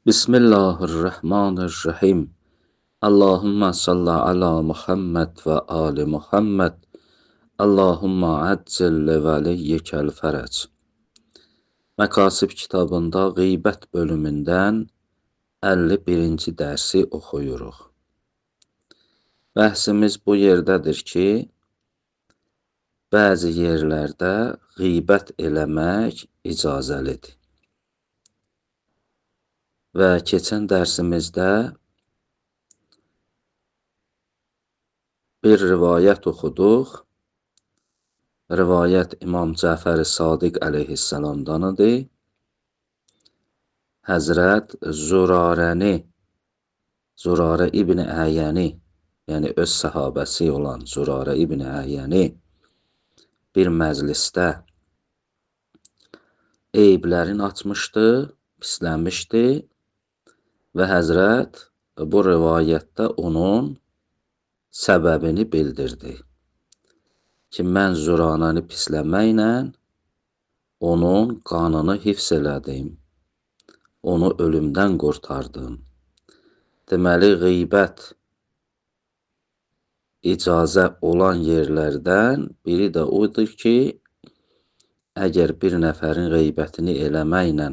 Bismillahirrahmanirrahim. Allahümme salli ala Muhammed ve ali Muhammed. Allahümme accil li veliyyikəl fərəc. Məkasib kitabında qeybət bölümündən 51-ci dərsi oxuyuruq. Bəhsimiz bu yerdədir ki, bəzi yerlərdə qeybət eləmək icazəlidir. Və keçən dərsimizdə bir rivayət oxuduq. Rivayət İmam Cəfər-i Sadiq əleyhissalamdan idi. Həzrət Zürarəni, Zürarə ibn Əyəni, yəni öz səhabəsi olan Zürarə ibn Əyəni bir məclisdə eyiblərini açmışdı, pislənmişdi və Həzrət bu rivayətdə onun səbəbini bildirdi ki, mən Züranəni pisləməklə onun qanını hifz elədim, onu ölümdən qurtardım. Deməli, qeybət icazə olan yerlərdən biri də odur ki, əgər bir nəfərin qeybətini eləməklə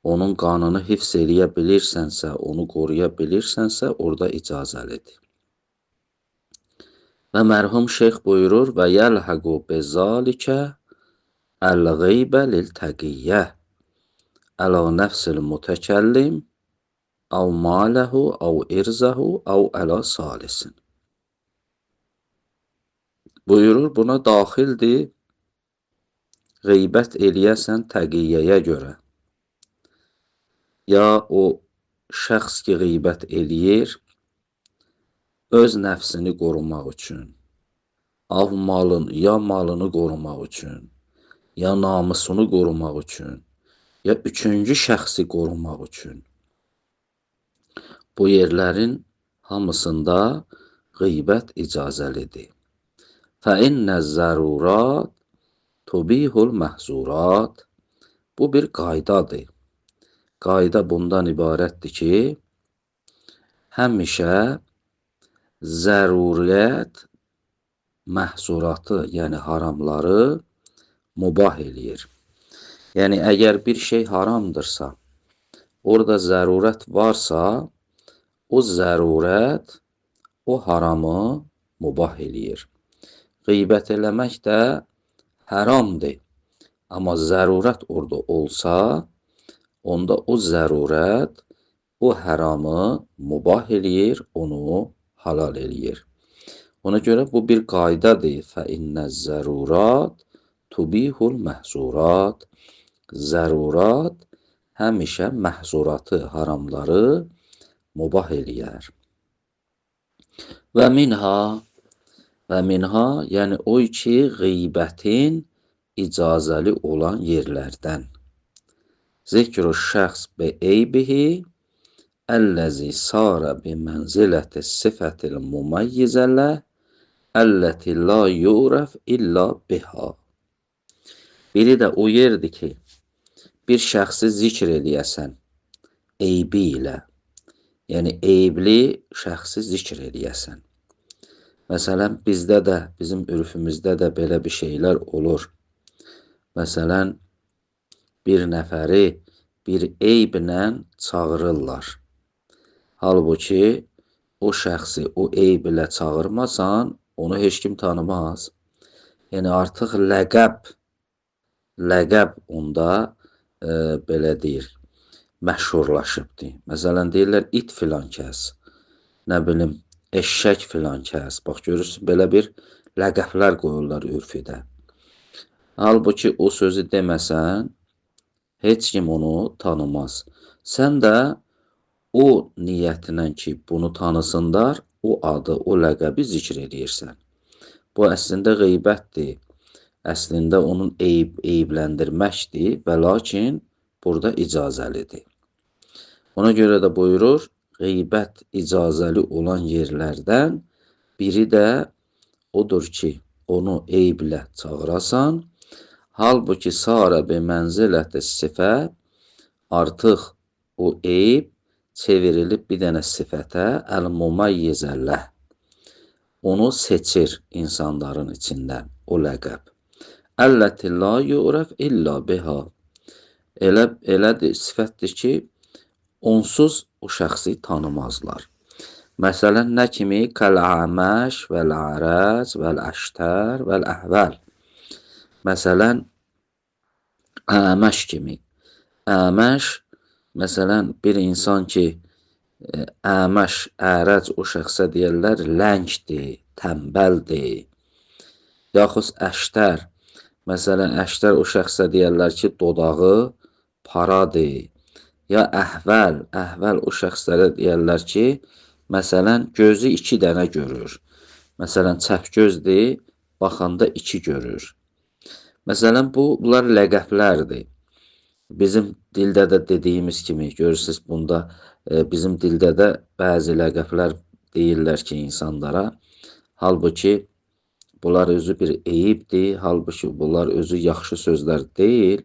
onun qanını hifz eləyə bilirsənsə, onu qoruya bilirsənsə, orada icazəlidir. Və mərhum şeyx buyurur, və yəlhəqu bizalikə əl-qeybə lil-təqiyyə əla nəfsil mütəkəllim əv maləhu əv irzəhu əv əla salisin. Buyurur, buna daxildir qeybət eləyəsən təqiyyəyə görə. Ya o şəxs ki qeybət eləyir, öz nəfsini qorumaq üçün, av malın, ya malını qorumaq üçün, ya namusunu qorumaq üçün, ya üçüncü şəxsi qorumaq üçün. Bu yerlərin hamısında qeybət icazəlidir. Fəinnə zərurat tubihul məhzurat. Bu bir qaydadır. Qayda bundan ibarətdir ki, həmişə zəruriyyət məhzuratı, yəni haramları mubah eləyir. Yəni, əgər bir şey haramdırsa, orada zərurət varsa, o zərurət o haramı mubah eləyir. Qeybət eləmək də haramdır. Amma zərurət orada olsa, onda o zərurət o haramı mubah eləyir, onu halal eləyir. Ona görə bu bir qaydadır. Fəinnə zərurat tubihul məhzurat. Zərurat həmişə məhzuratı, haramları mubah eləyər. Və minha, yəni o ki, qeybətin icazəli olan yerlərdən. Zikru şəxs bi eybihi əlləzi sara bi mənziləti sifətil mumayyizə ləh əlləti la yurəf illə biha. Biri də o yerdir ki, bir şəxsi zikr eləyəsən eybi ilə, yəni eyibli şəxsi zikr eləyəsən. Məsələn, bizdə də, bizim ürfümüzdə də belə bir şeylər olur. Məsələn, bir nəfəri bir eyblə çağırırlar. Halbuki o şəxsi o eyb ilə çağırmasan, onu heç kim tanımaz. Yəni artıq ləqəb onda belə deyir, məşhurlaşıbdır. Məsələn, deyirlər it filan kəs, nə bilim, eşşək filan kəs. Bax, görürsün, belə bir ləqəblər qoyurlar ürfüdə. Halbuki o sözü deməsən, heç kim onu tanımaz. Sən də o niyyətlə ki, bunu tanısınlar, o adı, o ləqəbi zikr eləyirsən. Bu əslində qeybətdir. Əslində onun eybləndirməkdir və lakin burada icazəlidir. Ona görə də buyurur, qeybət icazəli olan yerlərdən biri də odur ki, onu eyblə çağırasan. Halbuki sara bi mənziləti sifə, artıq O eyb çevrilib bir dənə sifətə, əl-mumayyizə ləh. Onu seçir insanların içindən o ləqəb. Əlləti la yu'rəf illə biha. Elədir, sifətdir ki, onsuz o şəxsi tanımazlar. Məsələn, nə kimi? Kəl-əməş vəl-ərəz vəl-əştər vəl-əhvəl. Məsələn, əməş kimi. Əməş, məsələn, bir insan ki, əməş, ərəc o şəxsə deyərlər, ləngdir, tənbəldir. Yaxud əştər. Məsələn, əştər o şəxsə deyərlər ki, dodağı paradır. Ya əhvəl, əhvəl o şəxslərə deyərlər ki, məsələn, gözü iki dənə görür. Məsələn, çəp gözdür, baxanda iki görür. Məsələn, bunlar ləqəblərdir. Bizim dildə də dediyimiz kimi, görürsünüz, bunda bizim dildə də bəzi ləqəblər deyirlər ki, insanlara. Halbuki, bunlar özü bir eyibdir, halbuki bunlar özü yaxşı sözlər deyil.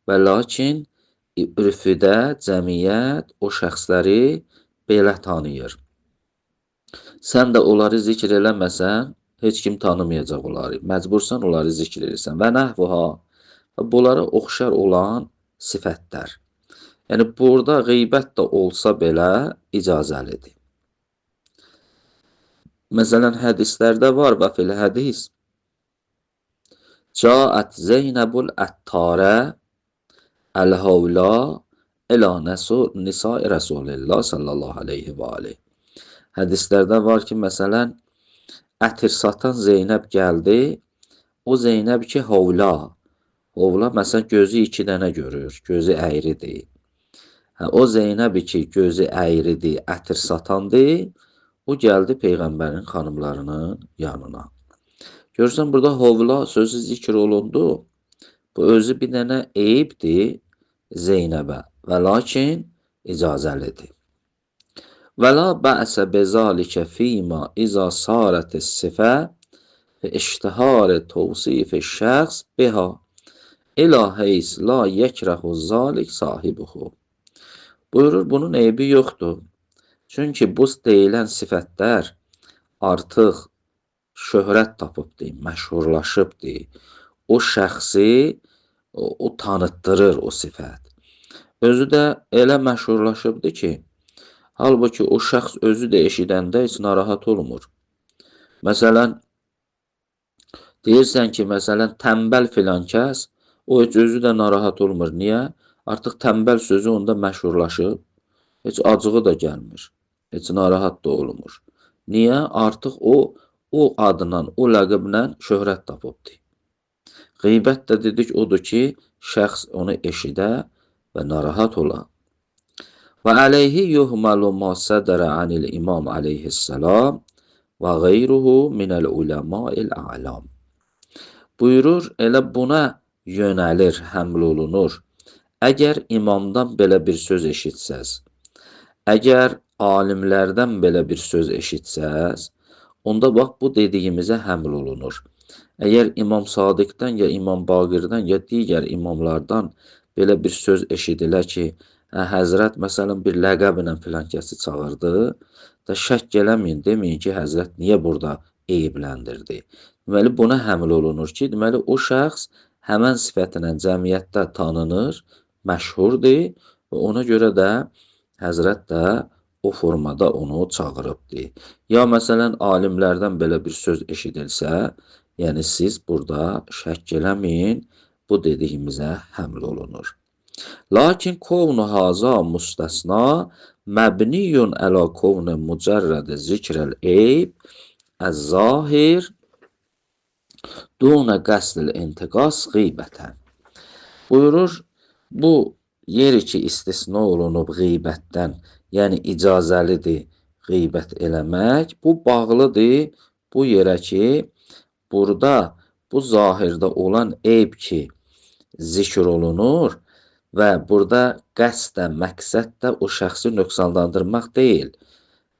Və lakin, ürfüdə cəmiyyət o şəxsləri belə tanıyır. Sən də onları zikr eləməsən, heç kim tanımayacaq onları. Məcbursan onları zikr edirsən. Və nəhvuha, bunlara oxşar olan sifətlər. Yəni, burada qeybət də olsa belə icazəlidir. Məsələn, hədislərdə var və fil hədis. Caət Zeynəbul Əttarə əl-havla ilə nisai Rəsulillah sallallahu aleyhi və aleyh. Hədislərdə var ki, məsələn, ətir satan Zeynəb gəldi. O Zeynəb ki, havla. Havla, məsələn, gözü iki dənə görür, gözü əyridir. Hə, o Zeynəb ki, gözü əyridir, ətir satandır. O gəldi Peyğəmbərin xanımlarının yanına. Görürsən, burada hovla sözü zikr olundu. Bu özü bir dənə eyibdir Zeynəbə və lakin icazəlidir. Və la bə'sə bezalikə fīmə izə sarətis sifə fi iştihar tavsif şəxs biha ilə heys la yekrehu zalik sahibuhu. Buyurur, bunun eybi yoxdur. Çünki bu deyilən sifətlər artıq şöhrət tapıbdır, məşhurlaşıbdır. O şəxsi o tanıtdırır o sifət. Özü də elə məşhurlaşıbdır ki, halbuki o şəxs özü də eşidəndə heç narahat olmur. Məsələn, deyirsən ki, məsələn, tənbəl filan kəs, o heç özü də narahat olmur. Niyə? Artıq tənbəl sözü onda məşhurlaşıb, heç acığı da gəlmir, heç narahat da olmur. Niyə? Artıq o adla, o ləqəblə şöhrət tapıbdır. Qeybət də dedik odur ki, şəxs onu eşidə və narahat ola. Və əleyhi yuhmalu ma sədərə anil imam aleyhissalam və qeyruhu minəl uləmail a'lam. Buyurur, elə buna yönəlir, həml olunur. Əgər imamdan belə bir söz eşitsəz, əgər alimlərdən belə bir söz eşitsəz, onda bax bu dediyimizə həml olunur. Əgər İmam Sadiqdən ya İmam Baqirdən ya digər imamlardan belə bir söz eşidilə ki, Həzrət məsələn bir ləqəblə filan kəsi çağırdı, da şəkk eləməyin, deməyin ki, Həzrət niyə burada eybləndirdi. Deməli, buna həml olunur ki, deməli, o şəxs həmən sifətinə cəmiyyətdə tanınır, məşhurdur və ona görə də Həzrət də o formada onu çağırıbdır. Ya məsələn, alimlərdən belə bir söz eşidilsə, yəni siz burada şəkk eləməyin, bu dediyimizə həml olunur. Lakin kovnu haza müstəsna məbniyun əla kovnu mücərrəd zikrəl eyb əz-zahir dunə qəsdil intiqas qeybətən. Buyurur, bu yeri ki istisna olunub qeybətdən, yəni icazəlidir qeybət eləmək, bu bağlıdır bu yerə ki, burada bu zahirdə olan eyb ki zikr olunur və burada qəsd də, məqsəd də o şəxsi nöqsanlandırmaq deyil,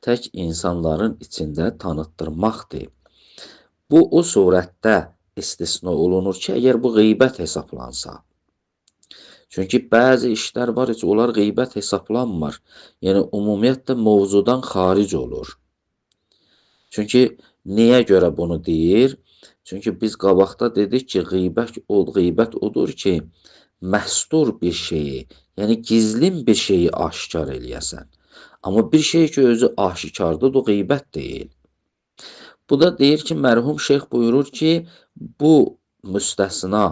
tək insanların içində tanıtdırmaqdır. Bu, o surətdə istisna olunur ki, əgər bu qeybət hesablansa. Çünki bəzi işlər var ki, onlar qeybət hesablanmır. Yəni ümumiyyətlə mövzudan xaric olur. Çünki niyə görə bunu deyir? Çünki biz qabaqda dedik ki, qeybət odur ki, məstur bir şeyi, yəni gizlin bir şeyi aşkar eləyəsən. Amma bir şey ki, özü aşikardır, o qeybət deyil. Bu da deyir ki, mərhum şeyx buyurur ki, bu müstəsna,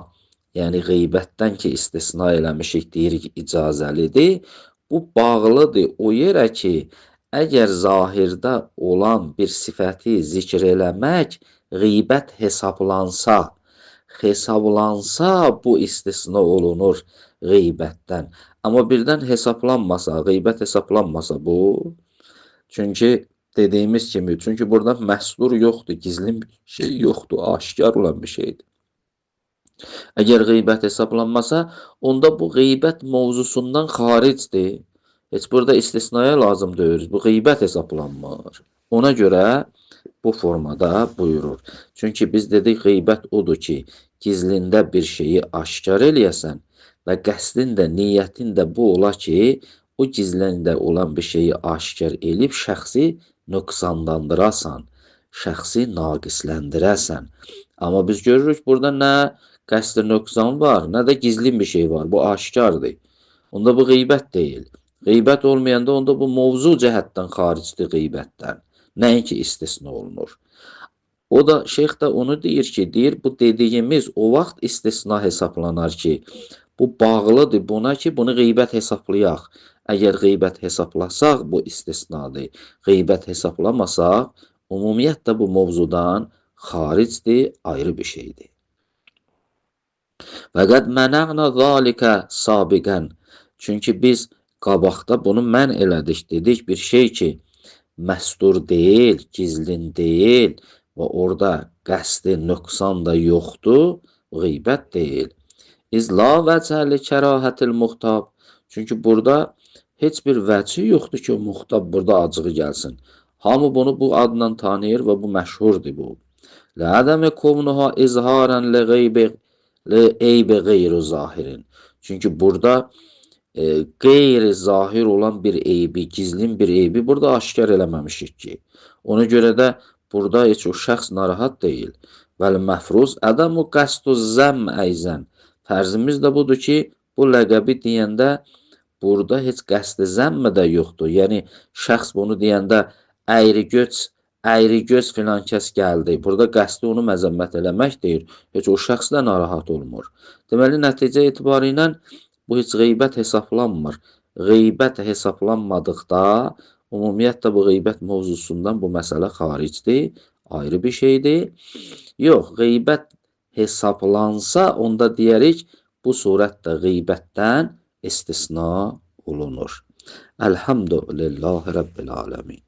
yəni qeybətdən ki, istisna eləmişik, deyirik icazəlidir. Bu bağlıdır o yerə ki, əgər zahirdə olan bir sifəti zikr eləmək qeybət hesablansa, bu istisna olunur qeybətdən. Amma birdən hesablanmasa, qeybət hesablanmasa bu, çünki dediyimiz kimi, çünki burada məstur yoxdur, gizlin bir şey yoxdur, aşikar olan bir şeydir. Əgər qeybət hesablanmasa, onda bu qeybət mövzusundan xaricdir. Heç burada istisnaya lazım deyil. Bu qeybət hesablanmır. Ona görə bu formada buyurur. Çünki biz dedik qeybət odur ki, gizlində bir şeyi aşkar eləyəsən və qəsdin də, niyyətin də bu ola ki, o gizlində olan bir şeyi aşkar elib şəxsi nöqsanlandırasan, şəxsi naqisləndirəsən. Amma biz görürük burada nə qəsd nöqsan var, nə də gizlin bir şey var. Bu aşkardır. Onda bu qeybət deyil. Qeybət olmayanda onda bu mövzu cəhətdən xaricdir qeybətdən. Nəinki istisna olunur. O da şeyx də onu deyir ki, deyir bu dediyimiz o vaxt istisna hesablanar ki, bu bağlıdır buna ki, bunu qeybət hesablayaq. Əgər qeybət hesablasaq bu istisnadır. Qeybət hesablamasaq, ümumiyyətlə bu mövzudan xaricdir, ayrı bir şeydir. Və qəd mənə'na zəlikə sabiqən. Çünki biz qabaqda bunu mən elədik, dedik bir şey ki, məstur deyil, gizlin deyil və orada qəsdi nöqsan da yoxdur, qeybət deyil. İz la vəcə li kərahətil muxtab. Çünki burada heç bir vəci yoxdur ki, o muxtab burada acığı gəlsin. Hamı bunu bu adla tanıyır və bu məşhurdur bu. Ədəmi kovnuha izharən li qeybi li eybi qeyri zahirin. Çünki burada qeyri zahir olan bir eybi, gizlin bir eybi burada aşkar eləməmişik ki. Ona görə də burada heç o şəxs narahat deyil. Vəl məfruz ədəmu qəsdu zəmm əyzən. Fərzimiz də budur ki, bu ləqəbi deyəndə burada heç qəsdi zəmm də yoxdur. Yəni şəxs bunu deyəndə əyri göz filan kəs gəldi. Burada qəsdi onu məzəmmət eləmək deyir. Heç o şəxs də narahat olmur. Deməli nəticə etibarı ilə bu heç qeybət hesablanmır. Qeybət hesablanmadıqda ümumiyyətlə bu qeybət mövzusundan bu məsələ xaricdir, ayrı bir şeydir. Yox, qeybət hesablansa onda deyərik bu surətdə qeybətdən istisna olunur. Elhamdülillahi Rabbil alemin.